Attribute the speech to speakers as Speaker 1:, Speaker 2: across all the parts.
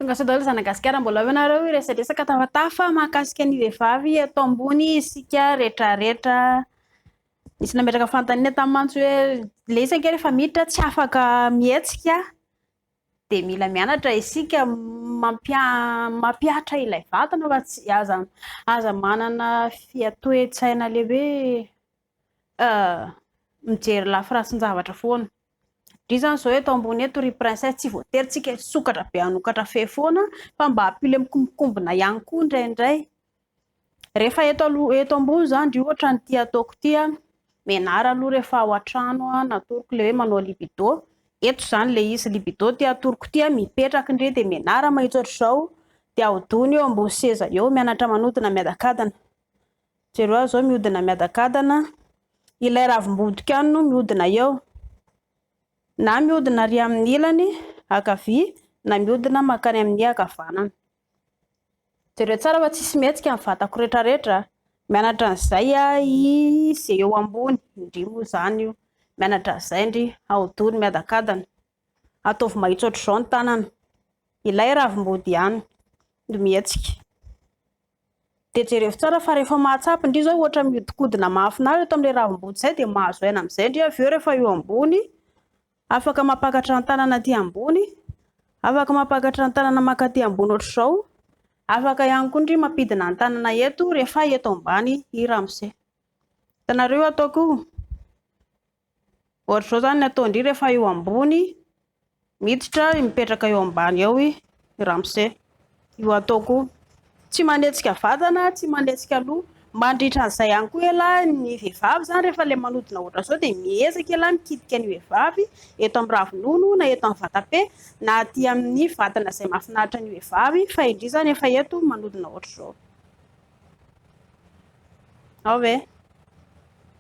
Speaker 1: Tonga soa daholo zanagasikara mbola ao ianareo hiresadresaka tafatafa mahakasika ny vehivavy eto ambony isika retraretra. Nisy nametraka fanontaniana tamin'ny mantsy hoe le izy ange rehefa miditra tsy afaka mihetsika dia mila mianatra isika mampihatra ilay vatana fa tsy aza aza manana fiatoe-tsaina le hoe mijery lafy ratsin-javatra foana. Ndry izany izao eto ambony eto ry princesse tsy voatery tsika hisokatra be hanokatra fe foana fa mba ampio le mikombokombona ihany koa indraindray. Rehefa eto aloha eto ambony izany ndry ohatra an'ity ataoko ity an, mianara aloha rehefa ao an-trano an, atoroko le hoe manao libido, eto izany le izy libido ity atoroko ity an, mipetraka ndry dia mianara mahitsy ohatr'izao dia ahodino eo ambony seza eo, mianatra manodina miadakadana. Jereo aho izao mihodina miadakadana, ilay ravim-bodiko ihany no mihodina eo. Na mihodina ary amin'ny ilany ankavia na mihodina mankany amin'ny ankavanana. Jereo tsara fa tsisy mihetsika ny vatako retraretra. Mianatra an'izay aho izay eo ambony, ndry moa izany io. Mianatra an'izay ndry, ahodino miadakadana. Ataovy mahitsy ohatr'izao ny tanana. Ilay ravim-body ihany no mihetsika. Dia jerevo tsara fa rehefa mahatsapa ndry zao ohatra mihodinkodina mahafinaritra eto amin'ilay ravim-body izay dia mahazo aina amin'izay ndry avy eo rehefa eo ambony afaka mampakatra ny tanana aty ambony, afaka mampakatra ny tanana mankaty ambony ohatr'izao, afaka ihany koa ndry mampidina ny tanana eto rehefa eto ambany i ramose. Hitanareo io ataoko io? Ohatr'izao izany ny ataon-dry rehefa eo ambony, miditra mipetraka eo ambany eo i ramose. Io ataoko io. Tsy manetsika vatana, tsy manetsika loha. Mandritra an'izay ihany koa ialahy, ny vehivavy izany rehefa ilay manodina ohatr'izao dia miezaka ialahy mikitika ny vehivavy eto amin'ny ravinono na eto amin'ny vatape na aty amin'ny vatana izay mahafinaritra ny vehivavy fa indry izany efa eto manodina ohatr'izao. Ao ve?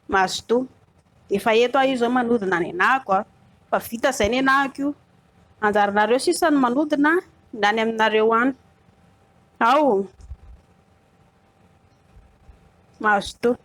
Speaker 1: Mazotoa. Efa eto aho io izao manodina ny anahako a. Fa vita izay ny anahako io. Anjaranareo sisa ny manodina ny any aminareo any. Ao. Mazotoa.